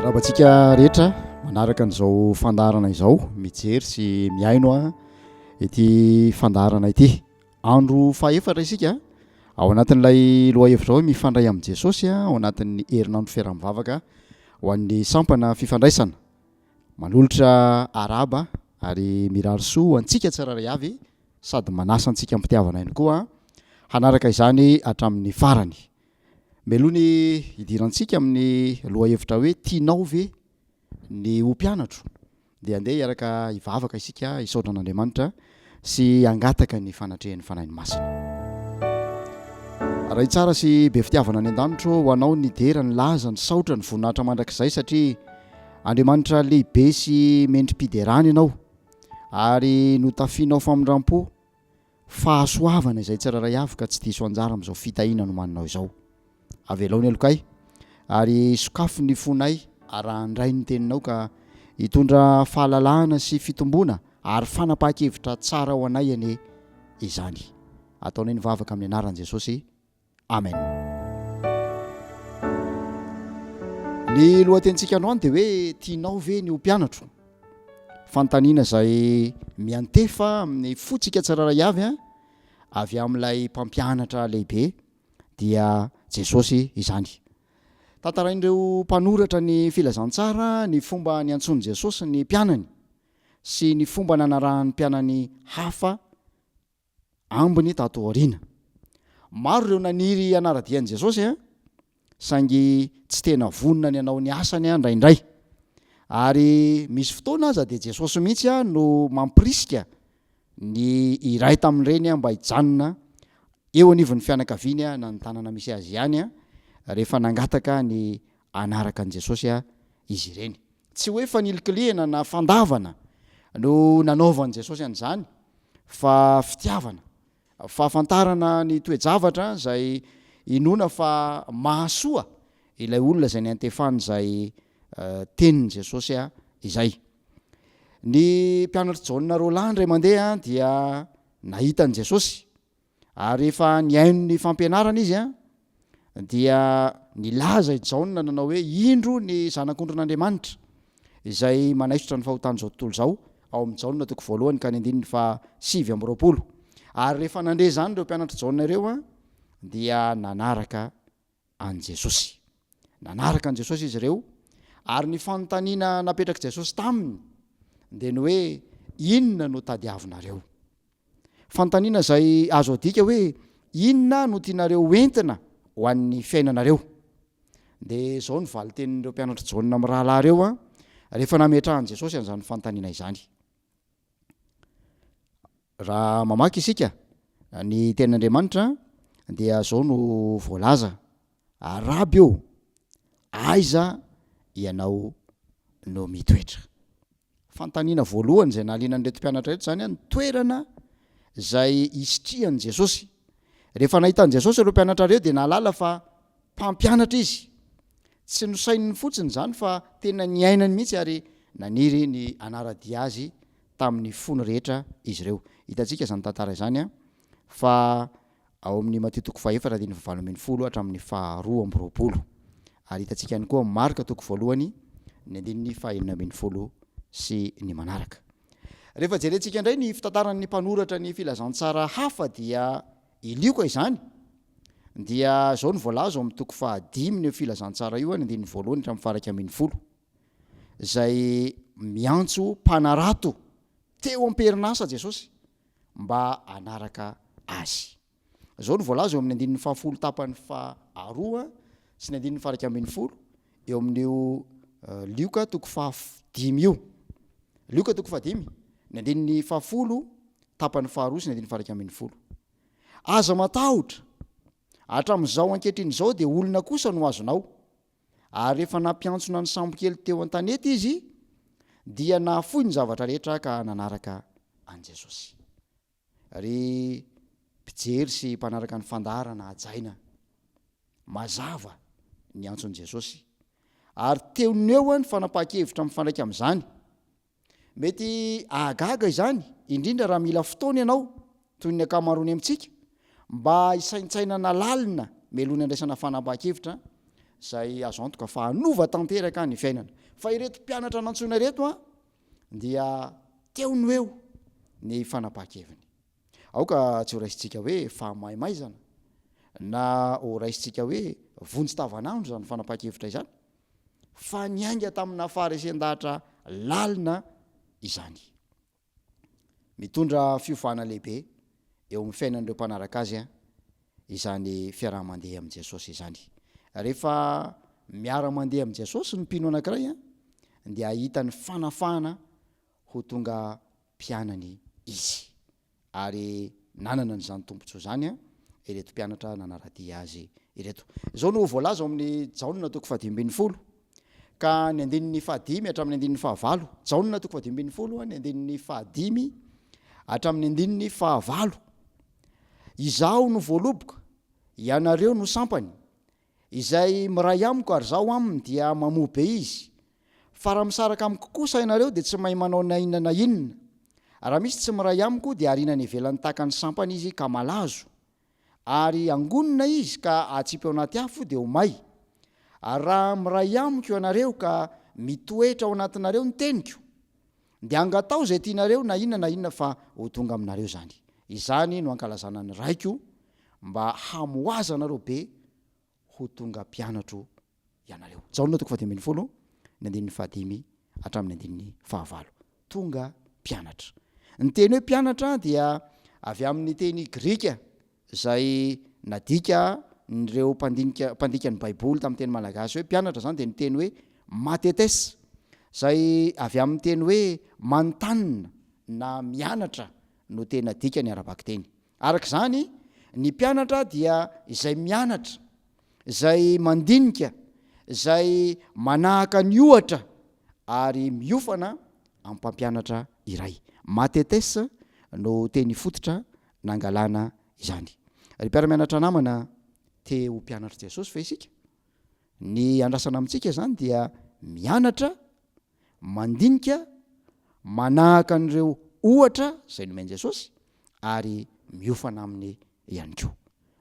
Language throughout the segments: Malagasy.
Miarahaba antsika rehetra manaraka an'izao fandaharana izao, mijery sy mihaino ity fandaharana ity. Andro fahefatra isika ao anatin'ilay lohahevitra hoe mifandray amin'i Jesosy ao anatin'ny herinandro fiaraha-mivavaka ho an'ny sampana fifandraisana. Manolotra arahaba ary mirary soa ho antsika tsirairay avy sady manasa antsika am-pitiavana ihany koa hanaraka izany hatramin'ny farany. Mialoha ny hidirantsika amin'ny lohahevitra hoe tianao ve ny ho mpianatro dia andeha hiaraka hivavaka isika hisaotra an'Andriamanitra sy hangataka ny fanatrehan'ny Fanahiny Masina. Ray tsara sy be fitiavana any an-danitra ô, ho anao ny dera, ny laza, ny saotra, ny voninahitra mandrakizay satria Andriamanitra lehibe sy mendri-piderana ianao ary notafianao famindram-po, fahasoavana izay tsirairay avy ka tsy diso anjara amin'izao fitahiana nomaninao izao. Avelao ny helokay ary sokafy ny fonay arahandray ny teninao ka hitondra fahalalahana sy fitomboana ary fanapahan-kevitra tsara ho anay anie izany. Ataonay ny vavaka amin'ny anaran'i Jesosy. Amen. Ny lohatenintsika androany dia hoe tianao ve ny ho mpianatro? Fanontaniana izay miantefa amin'ny fontsika tsirairay avy avy amin'ilay mpampianatra lehibe dia Jesosy izany. Tantarain'ireo mpanoratra ny filazantsara ny fomba niantsoan'i Jesosy ny mpianany sy ny fomba nanarahan'ny mpianany hafa ambiny tato aoriana. Maro ireo naniry hanara-dia an'i Jesosy, saingy tsy tena vonona ny hanao ny asany indraindray. Ary misy fotoana aza dia Jesosy mihitsy no mampirisika ny iray tamin'ireny mba hijanona eo anivon'ny fianakaviany na ny tanàna misy azy ihany, rehefa nangataka ny hanaraka an'i Jesosy izy ireny. Tsy hoe fanilikilihana na fandavana no nanaovan'i Jesosy an'izany, fa fitiavana, fahafantarana ny toe-javatra izay inoana fa mahasoa ilay olona izay niantefan'izay tenin'i Jesosy izay. Ny mpianatr'i Jaona roalahy indray mandeha dia nahita an'i Jesosy Ary rehefa nihaino ny fampianarana izy, dia nilaza i Jaona nanao hoe, Indro ny Zanak'ondrin'Andriamanitra, izay manaisotra ny fahotan'izao tontolo izao, ao amin'ny Jaona toko voalohany ka ny andininy faha 29. Ary rehefa nandre izany ireo mpianatr'i Jaona ireo, dia nanaraka an'i Jesosy. Nanaraka an'i Jesosy izy ireo, ary ny fanontaniana napetrak'i Jesosy taminy dia ny hoe, Inona no tadiavinareo? Fanontaniana izay azo adika hoe, Inona no tianareo hoentina ho an'ny fiainanareo? Dia izao ny valin-tenin'ireo mpianatr'i Jaona mirahalahy ireo rehefa nametrahan'i Jesosy an'izany fanontaniana izany. Raha mamaky isika ny tenin'Andriamanitra dia izao no voalaza, Raby ô, aiza ianao no mitoetra? Fanontaniana voalohany izay nahaliana an'ireto mpianatra ireto izany, ny toerana izay isitrihan'i Jesosy. Rehefa nahita an'i Jesosy ireo mpianatra ireo dia nahalala fa mpampianatra izy. Tsy nosaininy fotsiny izany fa tena niainany mihitsy ary naniry ny hanara-dia azy tamin'ny fony rehetra izy ireo. Hitantsika izany tantara izany fa ao amin'ny Matio toko fahefatra andininy fahavalo ambinifolo hatramin'ny faharoa amby roapolo. Ary hitantsika ihany koa amin'ny Marka toko voalohany ny andininy fahenina ambinifolo sy ny manaraka. Rehefa jerentsika indray ny fitantaran'ny mpanoratra ny filazantsara hafa dia i Lioka izany dia izao no voalaza ao amin'ny toko fahadimy ny filazantsara io, ny andininy voalohany hatramin'ny faha 11. Izay miantso mpanarato teo am-perinasa Jesosy mba hanaraka Azy. Izao no voalaza eo amin'ny andininy fahafolo tapany faharoa sy ny andininy faha 11 eo amin'io Lioka toko fahadimy io. Lioka toko fahadimy, ny andininy fahafolo tapany faharoa sy ny andininy faha 11. Aza matahotra, hatramin'izao ankehitriny izao dia olona kosa no azonao. Ary rehefa nampiantsona ny sambokely teo an-tanety izy, dia nahafoy ny zavatra rehetra ka nanaraka an'i Jesosy. Ry mpijery sy mpanaraka ny fandaharana hajaina, mazava ny antson'i Jesosy, ary teo no eo ny fanapahan-kevitra mifandraika amin'izany. Mety hahagaga izany, indrindra raha mila fotoana ianao, toy ny ankamaroany amintsika, mba hisaintsainana lalina mialoha ny handraisana fanapahan-kevitra. izay azo antoka fa hanova tanteraka ny fiainana. Fa ireto mpianatra nantsoina ireto dia teo no eo ny fanapahan-keviny. Aoka tsy horaisintsika hoe fahamaimaizana na horaisintsika hoe vonjy tavanandro izany fanapahan-kevitra izany, fa niainga tamina faharesen-dahatra lalina izany. Mitondra fiovana lehibe eo amin'ny fiainan'ireo mpanaraka azy izany fiaraha-mandeha amin'i Jesosy izany. Rehefa miara-mandeha amin'i Jesosy ny mpino anankiray dia hahita ny fanafahana ho tonga mpianany izy. Ary nanana an'izany tombontsoa izany ireto mpianatra nanara-dia azy ireto. Izao no voalaza ao amin'ny Jaona toko fahadimy ambin'ny folo ka ny andininy fahadimy hatramin'ny andininy fahavalo. Jaona toko fahadimy ambin'ny folo ny andininy fahadimy hatramin'ny andininy fahavalo. Izaho no voaloboka, ianareo no sampany. Izay miray amiko ary izaho aminy dia mamoa be izy. Fa raha misaraka amiko kosa ianareo dia tsy mahay manao na inona na inona. Raha misy tsy miray amiko dia ariana any ivelany tahaka ny sampana izy ka malazo. Ary angonina izy ka atsipy ao anaty afo dia ho may. Ary raha miray amiko ianareo ka mitoetra ao anatinareo ny teniko, dia angataho izay tianareo na inona na inona fa ho tonga aminareo izany. Izany no ankalazana ny Raiko mba hamoazanareo be ho tonga mpianatro ianareo. Jaona toko fahadimy ambin'ny folo, ny andininy fahadimy hatramin'ny andininy fahavalo. Tonga mpianatra. Ny teny hoe mpianatra dia avy amin'ny teny grika izay nadika n'ireo mpandinika mpandika ny Baiboly tamin'ny teny malagasy hoe mpianatra izany dia ny teny hoe mathetes izay avy amin'ny teny hoe manontanina na mianatra no tena dikany ara-bakiteny. Araka izany, ny mpianatra dia izay mianatra, izay mandinika, izay manahaka ny ohatra ary miofana amin'ny mpampianatra iray. Mathetes no teny fototra nangalana izany. Ry mpiara-mianatra namana, te ho mpianatr'i Jesosy ve isika? Ny andrasana amintsika izany dia mianatra mandinika, manahaka an'ireo ohatra izay nomen'i Jesosy ary miofana aminy ihany koa.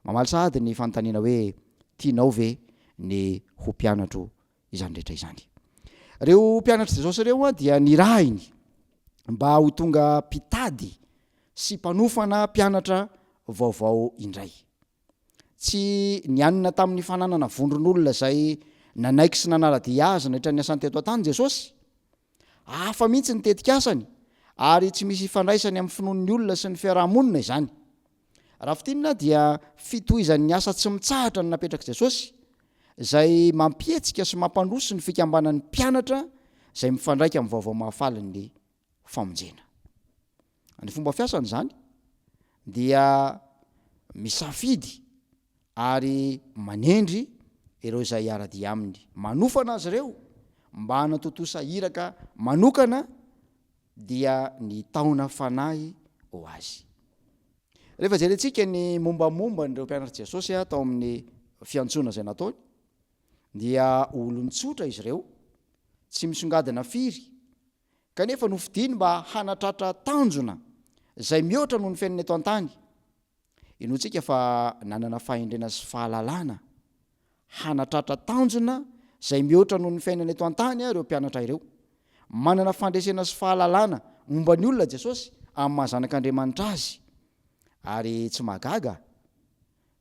Mamaly sahady ny fanontaniana hoe tianao ve ny ho mpianatro izany rehetra izany. Ireo mpianatr'i Jesosy ireo dia nirahiny mba ho tonga mpitady sy mpanofana mpianatra vaovao indray. Tsy nianina tamin'ny fananana vondron'olona izay nanaiky sy nanara-dia azy nandritra ny asany teto an-tany Jesosy. Hafa mihitsy ny tetikasany, ary tsy misy ifandraisany amin'ny finoan'ny olona sy ny fiaraha-monina izany. Raha fintinina dia fitohizan'ny asa tsy mitsahatra ny napetrak'i Jesosy, izay mampihetsika sy mampandroso ny fikambanan'ny mpianatra izay mifandraika amin'ny vaovao mahafalin'ny famonjena. Ny fomba fiasany izany dia misafidy ary manendry ireo izay hiara-dia aminy, manofana azy ireo mba hanatontosa iraka manokana dia ny hitaona fanahy ho azy. Rehefa jerentsika ny mombamomba an'ireo mpianatr'i Jesosy tao amin'ny fiantsoana izay nataony dia olon-tsotra izy ireo, tsy misongadina firy kanefa nofidiny mba hanatratra tanjona izay mihoatra noho ny fiainana eto an-tany. Inoantsika fa nanana fahendrena sy fahalalana hanatratra tanjona izay mihoatra noho ny fiainana eto an-tany ireo mpianatra ireo. Manana fandresena sy fahalalana momba ny olona Jesosy amin'ny maha Zanak'Andriamanitra azy, ary tsy mahagaga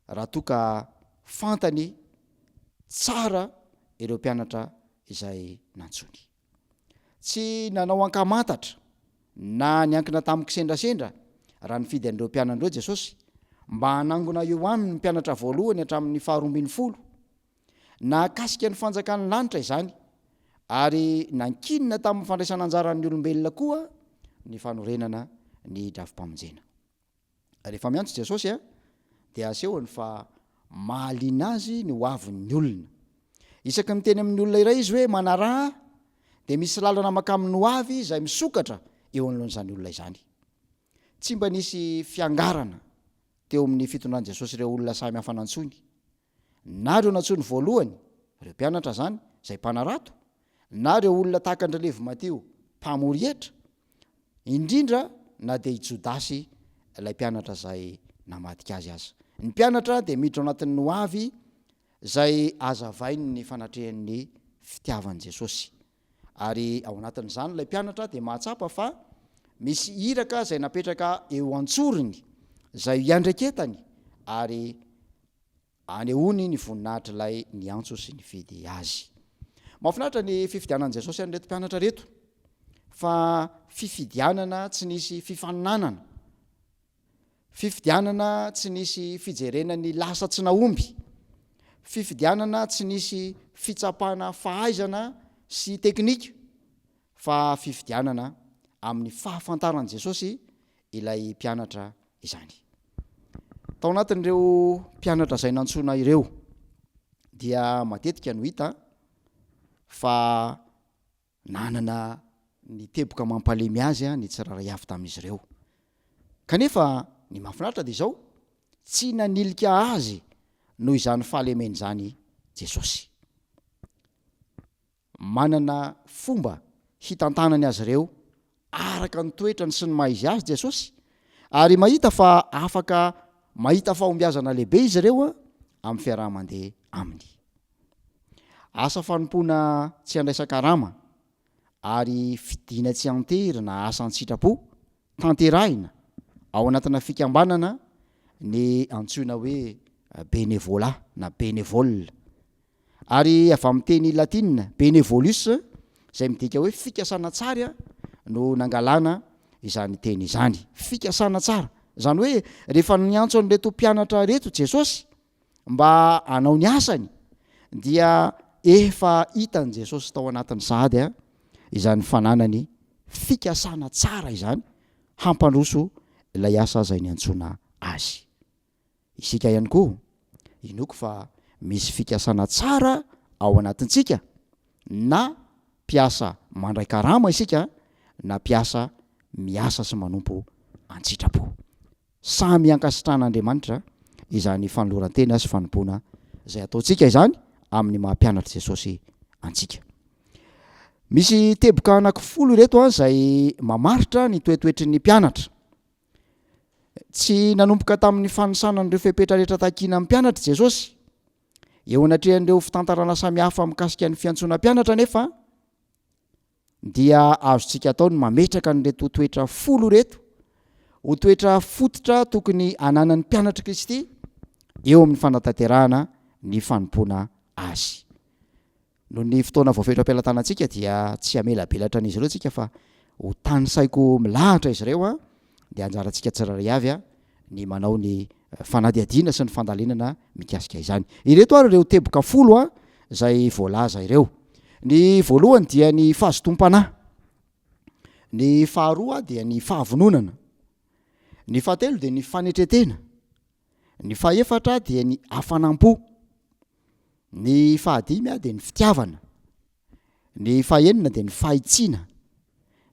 raha toa ka fantany tsara ireo mpianatra izay nantsoiny. Tsy nanao ankamantatra na niankina tamin'ny kisendrasendra raha nifidy an'ireo mpianany ireo Jesosy, mba hanangona eo aminy ny mpianatra voalohany hatramin'ny faharoambinifolo. Nahakasika ny fanjakan'ny lanitra izany, ary nankinina tamin'ny fandraisana anjaran'ny olombelona koa ny fanorenana ny drafi-pamonjena. Rehefa miantso Jesosy dia asehony fa mahaliana azy ny ho avin'ny olona. Isaky ny miteny amin'ny olona iray izy hoe manaraha ahy dia misy lalana mankamin'ny ho avy izay misokatra eo anoloan'izany olona izany. Tsy mba nisy fiangarana teo amin'ny fitondran'i Jesosy ireo olona samy hafa nantsoiny. Na ireo nantsoiny voalohany, ireo mpianatra izany, izay mpanarato, na ireo olona tahaka an-dry Levy Matio, mpamory hetra, indrindra na dia i Jodasy ilay mpianatra izay namadika azy aza. Ny mpianatra dia miditra ao anatin'ny ho avy. izay hazavain'ny fanatrehan'ny fitiavan'i Jesosy. Ary ao anatin'izany ilay mpianatra dia mahatsapa fa misy iraka izay napetraka eo an-tsorony, izay iandraiketany ary anehoany ny voninahitr'ilay niantso sy nifidy azy. Mahafinaritra ny fifidianan'i Jesosy an'ireto mpianatra ireto, fa fifidianana tsy nisy fifaninanana. Fifidianana tsy nisy fijerena ny lasa tsy nahomby. Fifidianana tsy nisy fitsapana fahaizana sy teknika fa fifidianana amin'ny fahafantaran'i Jesosy ilay mpianatra izany. Tao anatin'ireo mpianatra izay nantsoina ireo dia matetika no hita fa Nanana ny teboka mampalemy azy ny tsirairay avy tamin'izy ireo. Kanefa ny mahafinaritra dia izao, tsy nanilika azy noho izany fahalemeny izany Jesosy. Manana fomba hitantanany azy ireo araka ny toetrany sy ny maha izy azy Jesosy, ary mahita fa afaka mahita fahombiazana lehibe izy ireo amin'ny fiaraha-mandeha aminy. Asa fanompoana tsy andraisan-karama ary fidiana tsy an-tery na asa an-tsitrapo tanterahina ao anatina fikambanana ny antsoina hoe bénévolat na bénévole. Ary avy amin'ny teny latina benevolus izay midika hoe fikasana tsara no nangalana izany teny izany. Fikasana tsara. Izany hoe rehefa niantso an'ireto mpianatra ireto Jesosy mba hanao ny asany dia efa hitan'i Jesosy tao anatiny sahady izany fananany fikasana tsara izany hampandroso ilay asa izay niantsoana azy. Isika ihany koa, inoako fa misy fikasana tsara ao anatintsika, na mpiasa mandray karama isika na mpiasa miasa sy manompo an-tsitrapo. Samy ankasitrahan'Andriamanitra izany fanoloran-tena sy fanompoana izay ataontsika izany amin'ny maha mpianatr'i Jesosy antsika. Misy teboka anankifolo ireto izay mamaritra ny toetoetry ny mpianatra. Tsy nanomboka tamin'ny fanisana an'ireo fepetra rehetra takiana amin'ny mpianatra i Jesosy. Eo anatrehan'ireo fitantarana samihafa mikasika ny fiantsoana mpianatra anefa, dia azontsika atao ny mametraka an'ireto toetra folo ireto ho toetra fototra tokony hananan'ny mpianatr'i Kristy eo amin'ny fanatanterahana ny fanompoana azy. Noho ny fotoana voafetra am-pelatanantsika dia tsy hamelabelatra an'izy ireo tsika fa ho tanisaiko milahatra izy ireo an, dia anjarantsika tsirairay avy an ny manao ny fanadihadiana sy ny fandalinana mikasika izany. Ireto ary ireo teboka folo an izay voalaza ireo. Ny voalohany dia ny fahazotoam-panahy. Ny faharoa dia ny fahavononana. Ny fahatelo dia ny fanetren-tena. Ny fahefatra dia ny hafanam-po. Ny fahadimy dia ny fitiavana. Ny fahenina dia ny fahitsiana.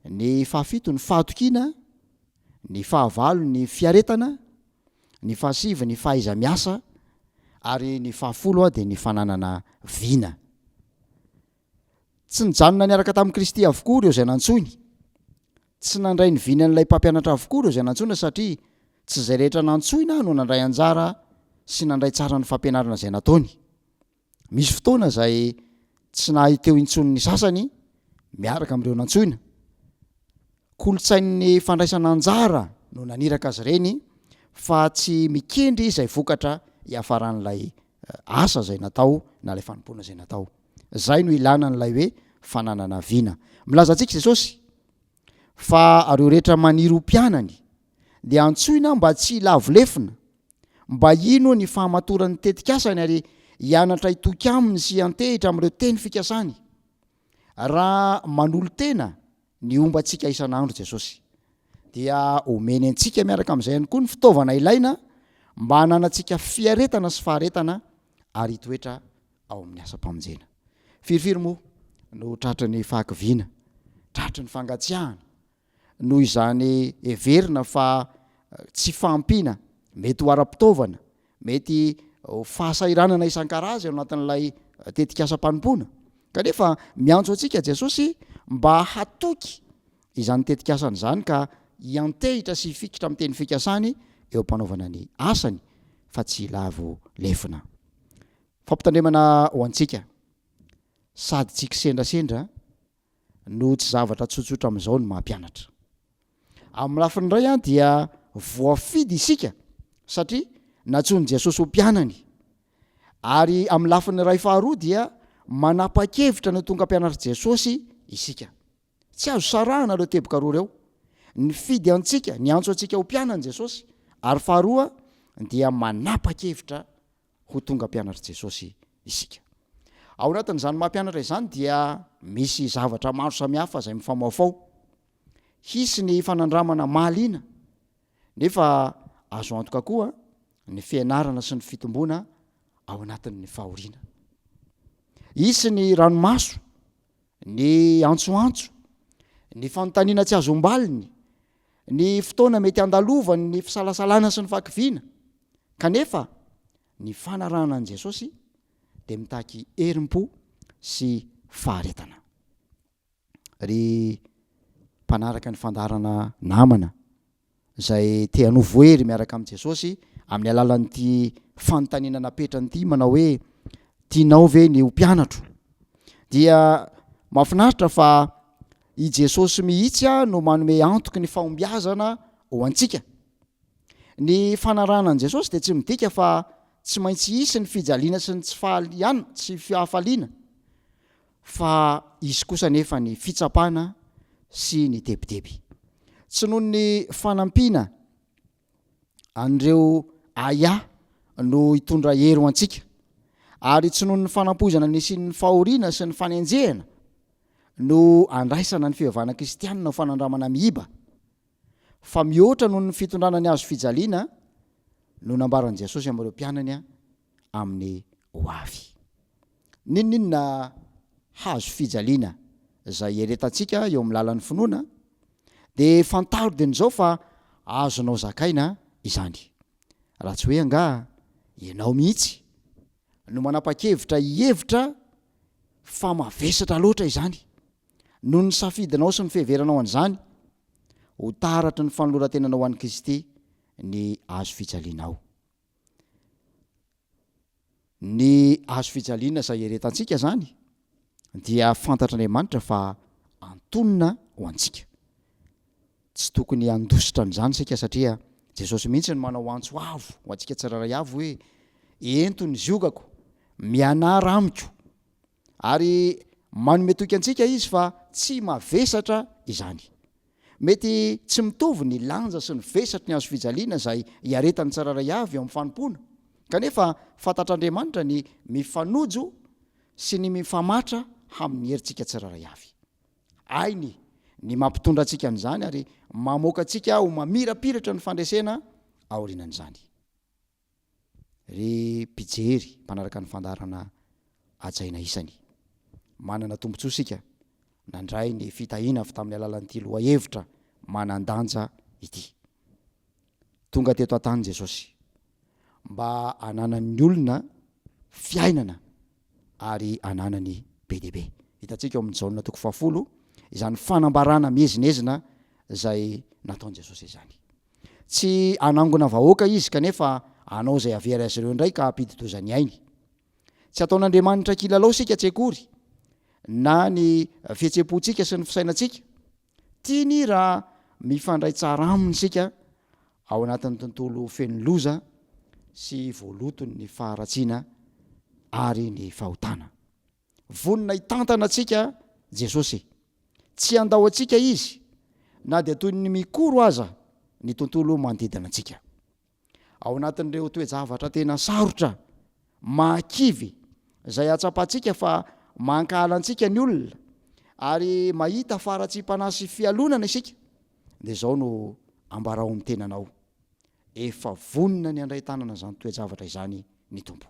Ny fahafito ny fahatokiana. Ny fahavalo ny fiaretana. Ny fahasivy ny fahaiza-miasa. Ary ny fahafolo dia ny fananana vina. Tsy nijanona niaraka tamin'i Kristy avokoa ireo izay nantsoiny. Tsy nandray ny vinan'ilay mpampianatra avokoa ireo izay nantsoina satria tsy izay rehetra nantsoina no nandray anjara sy nandray tsara ny fampianarana izay nataony. Misy fotoana izay tsy nahay teo intsony ny sasany miaraka amin'ireo nantsoina. Kolontsain'ny fandraisana anjara no naniraka azy ireny fa tsy mikendry izay vokatra hiafaran'ilay asa izay natao na ilay fanompoana izay natao. Izay no ilana an'ilay hoe fananana vina. Milaza antsika Jesosy fa ireo rehetra maniry ho mpianany dia antsoina mba tsy hilavo lefona, mba hino ny fahamatoran'ny tetikasany ary hianatra hitoky aminy sy hiantehitra amin'ireo teny fikasany. Raha manolo-tena ny homba antsika isan'andro Jesosy, dia omeny antsika miaraka amin'izay ihany koa ny fitaovana ilaina mba hananantsika fiaretana sy faharetana ary hitoetra ao amin'ny asam-pamonjena. Firifiry moa no tratry ny fahakiviana, tratry ny fangatsiahana, noho izany heverina fa tsy fahampiana, mety ho ara-pitaovana, mety ho fahasahiranana isan-karazany ao anatin'ilay tetikasam-panompoana. Kanefa miantso antsika Jesosy mba hatoky izany tetikasany izany ka hiantehitra sy hifikitra amin'ny teny fikasany eo am-panaovana ny asany fa tsy hilavo lefona. Fampitandremana ho antsika, sady tsy kisendrasendra no tsy zavatra tsotsotra amin'izao ny maha mpianatra. Amin'ny lafiny iray dia voafidy isika satria nantsoin'i Jesosy ho mpianany. Ary amin'ny lafiny iray faharoa dia manapa-kevitra ny ho tonga mpianatr'i Jesosy isika. Tsy azo sarahana ireo teboka roa ireo. Nifidy antsika, niantso antsika ho mpianany Jesosy, ary faharoa dia manapa-kevitra ho tonga mpianatr'i Jesosy isika. Ao anatin'izany maha mpianatra izany dia misy zavatra maro samihafa izay mifamaofao. Hisy ny fanandramana mahaliana, nefa azo antoka koa ny fianarana sy ny fitomboana ao anatin'ny fahoriana. Hisy ny ranomaso, ny antsoantso, ny fanontaniana tsy azo ombaliny, ny fotoana mety handalovany ny fisalasalana sy ny fahakiviana. Kanefa, ny fanarahana an'i Jesosy dia mitaky herim-po sy faharetana. Ry mpanaraka ny fandaharana namana izay te hanovo hery miaraka amin'i Jesosy amin'ny alalan'ity fanontaniana napetrany ity manao hoe tianao ve ny ho mpianatro? Dia mahafinaritra fa i Jesosy mihitsy no manome antoky ny fahombiazana ho antsika. Ny fanarahana an'i Jesosy dia tsy midika fa tsy maintsy hisy ny fijaliana sy ny tsy fahaliana, tsy fahafaliana, fa hisy kosa anefa ny fitsapana sy ny tebiteby. Tsy noho ny fanampiana an'ireo ahiahy no hitondra hery ho antsika, ary tsy noho ny fanampoizana nisian'ny fahoriana sy ny fanenjehana no andraisana ny fivavahana kristianina ho fanandramana miiba. Fa mihoatra noho ny fitondrana ny hazo fijaliana no nambaran'i Jesosy amin'ireo mpianany amin'ny ho avy. N'inon'inona hazo fijaliana izay ieretantsika eo amin'ny lalan'ny finoana, dia fantaro dieny izao fa azonao zakaina izany. Raha tsy hoe angaha ianao mihitsy no manapa-kevitra hihevitra fa mavesatra loatra izany. Noho ny safidinao sy ny fiheveranao an'izany, ho taratry ny fanoloran-tenanao ho an'i Kristy ny hazo fijalianao. Ny hazo fijaliana izay ieretantsika izany dia fantatr'Andriamanitra fa antonona ho antsika. Tsy tokony handositra an'izany isika satria Jesosy mihitsy no manao antso avo ho antsika tsirairay avy hoe, Ento ny ziogako, mianara amiko. Ary manome toky antsika izy fa tsy mavesatra izany. Mety tsy mitovy ny lanja sy ny vesatry ny hazofijaliana izay iaretan'ny tsirairay avy eo amin'ny fanompoana, kanefa fantatr'Andriamanitra ny mifanojo sy ny mifamatra amin'ny herintsika tsirairay avy. Hainy ny mampitondra antsika an'izany ary mamoaka antsika ho mamirapiratra ny fandresena aorianan'izany. Ry mpijery mpanaraka ny fandaharana hajaina isany. Manana tombontsoa isika nandray ny fitahiana avy tamin'ny alalan'ity lohahevitra manan-danja ity. Tonga teto an-tany Jesosy mba hananan'ny olona fiainana ary hananany be dia be. Hitantsika ao amin'ny Jaona toko fahafolo izany fanambarana miezinezina izay nataon'i Jesosy izany. Tsy hanangona vahoaka izy kanefa hanao izay havery azy ireo indray ka hampidi-doza ny ainy. Tsy ataon'Andriamanitra kilalao isika tsy akory, na ny fihetseham-pontsika sy ny fisainantsika. Tiany raha mifandray tsara aminy isika ao anatin'ny tontolo feno loza sy voaloton'ny faharatsiana ary ny fahotana. Vonona hitantana antsika Jesosy. Tsy handao antsika Izy na dia toy ny mikoro aza ny tontolo manodidina antsika. Ao anatin'ireo toe-javatra tena sarotra, mahakivy, izay ahatsapantsika fa mankahala antsika ny olona ary mahita faharatsiam-panahy sy fialonana isika, dia izao no ambarao amin'ny tenanao, Efa vonona ny handray tanana izany toe-javatra izany ny Tompo.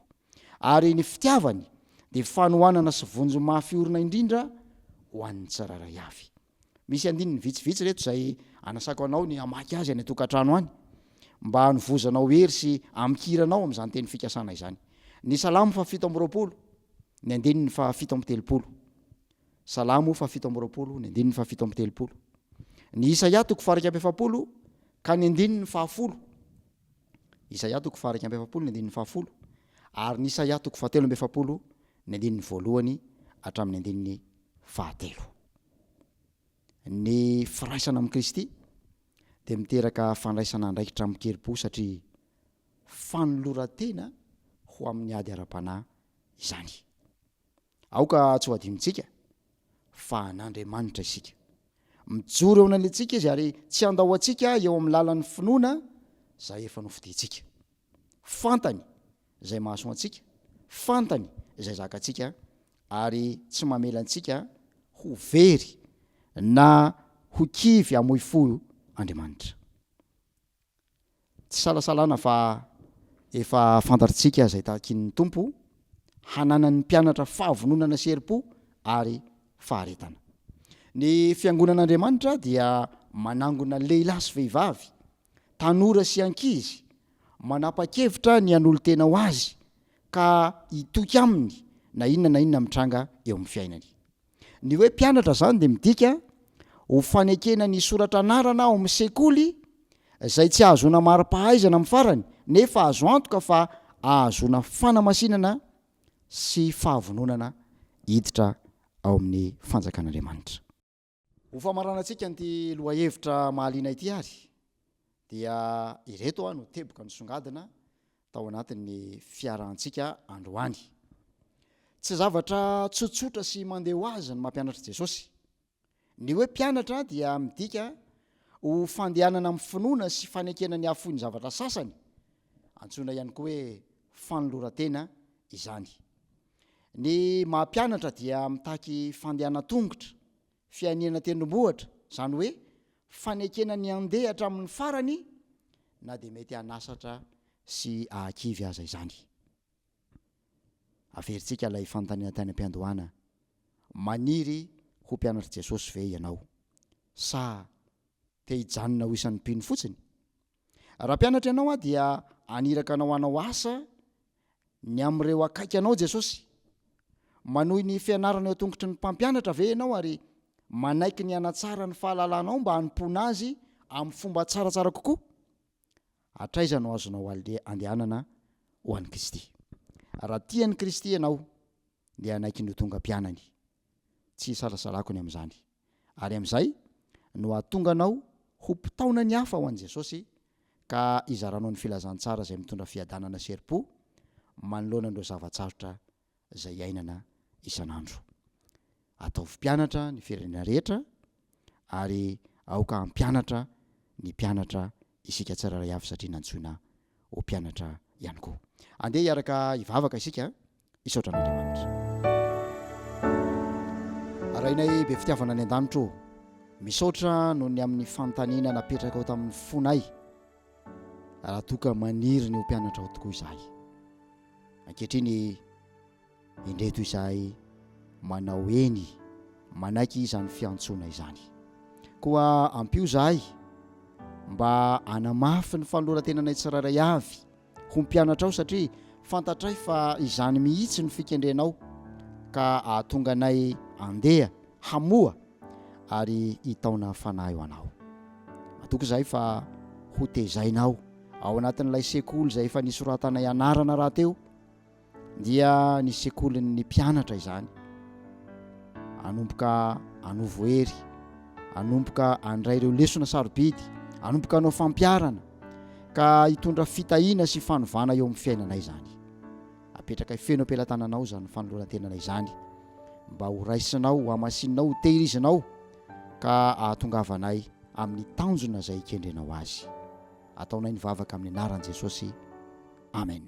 Ary ny fitiavany dia fanohanana sy vonjy mafy orina indrindra ho an'ny tsirairay avy. Misy andininy vitsivitsy ireto izay anasako anao ny hamaky azy any an-tokantrano any, mba hanovozanao hery sy hamikiranao amin'izany teny fikasana izany. Ny Salamo fahafito amby roapolo, ny andininy fahafito amby telopolo. Salamo fahafito amby roapolo, ny andininy fahafito amby telopolo. Ny Isaia toko faha-41 ka ny andininy fahafolo. Isaia toko faha-41 ny andininy fahafolo. Ary ny Isaia toko fahatelo amby 40, ny andininy voalohany hatramin'ny andininy fahatelo. Ny firaisana amin'i Kristy dia miteraka fandraisana andraikitra amin-kerim-po satria fanoloran-tena ho amin'ny ady ara-panahy izany. Aoka tsy ho adinontsika fa an'Andriamanitra isika. Mijoro eo ananilantsika Izy ary tsy handao antsika eo amin'ny lalan'ny finoana izay efa nofidintsika. Fantany izay mahasoa antsika, fantany izay zakantsika ary tsy mamela antsika ho very na ho kivy hamoy fo Andriamanitra. Tsy isalasalana fa efa fantatrtsika izay takin'ny Tompo hananan'ny mpianatra fahavononana sy herim-po ary faharetana. Ny Fiangonan'Andriamanitra dia manangona lehilahy sy vehivavy, tanora sy ankizy, manapa-kevitra ny hanolo-tena ho Azy ka hitoky Aminy na inona na inona mitranga eo amin'ny fiainany. Ny hoe mpianatra izany dia midika ho fanekena ny hisoratra anarana ao amin'ny sekoly izay tsy ahazoana mari-pahaizana amin'ny farany nefa azo antoka fa ahazoana fanamasinana sy fahavononana hiditra ao amin'ny fanjakan'Andriamanitra. Ho famaranantsika an'ity lohahevitra mahaliana ity ary dia ireto no teboka nisongadina tao anatin'ny fiarahantsika androany. Tsy zavatra tsotsotra sy mandeha ho azy ny mampianatra Jesosy. Ny hoe mpianatra dia midika ho fandehanana amin'ny finoana sy fanekena ny hahafoy ny zavatra sasany, antsoina ihany koa hoe fanoloran-tena izany. Ny maha mpianatra dia mitaky fandehanan-tongotra, fianiana tendrombohitra, izany hoe fanekena ny handeha hatramin'ny farany na dia mety hanasatra sy hahakivy aza izany. Averintsika ilay fanontaniana tany am-piandohana, Maniry ho mpianatr'i Jesosy ve ianao? Sa te hijanona ho isan'ny mpino fotsiny? Raha mpianatra ianao dia haniraka anao hanao asa Ny amin'ireo akaiky anao Jesosy. Manohy ny fianarana eo an-tongotry ny mpampianatra ve ianao ary manaiky ny hanatsara ny fahalalanao mba hanompoana azy amin'ny fomba tsaratsara kokoa? Hatraiza no azonao andehanana ho an'i Kristy? Raha tia an'i Kristy ianao, dia hanaiky ny ho tonga mpianany. Tsy isalasalako ny amin'izany. Ary amin'izay no hahatonga anao ho mpitaona ny hafa ho an'i Jesosy ka hizaranao ny filazantsara izay mitondra fiadanana sy herim-po manoloana an'ireo zava-tsarotra izay iainana isan'andro. Ataovy mpianatra ny firenena rehetra ary aoka hampianatra ny mpianatra isika tsirairay avy satria nantsoina ho mpianatra ihany koa. Andeha hiaraka hivavaka isika hisaotra an'Andriamanitra. Rainay be fitiavana any an-danitra ô, misaotra noho ny amin'ny fanontaniana napetrakao tamin'ny fonay raha toa ka maniry ny ho mpianatrao tokoa izahay. Ankehitriny indreto izahay manao eny, manaiky izany fiantsoana izany. Koa ampio izahay mba hanamafy ny fanoloran-tenanay tsirairay avy ho mpianatrao satria fantatray fa izany mihitsy no fikendrenao ka hahatonga anay handeha, hamoha ary hitaona fanahy ho anao. Matoky izahay fa ho tezainao ao anatin'ilay sekoly izay efa nisoratanay anarana rahateo dia ny sekolin'ny mpianatra izany. Hanomboka hanovo hery, hanomboka handray ireo lesona sarobidy, hanomboka hanao fampiharana ka hitondra fitahiana sy fanovana eo amin'ny fiainanay izany. Apetrakay feno am-pelatananao izany fanoloran-tenana izany mba ho raisinao, ho hamasininao, ho tehirizinao ka hahatongavanay amin'ny tanjona izay ikendrenao azy. Ataonay ny vavaka amin'ny anaran'i Jesosy. Amen.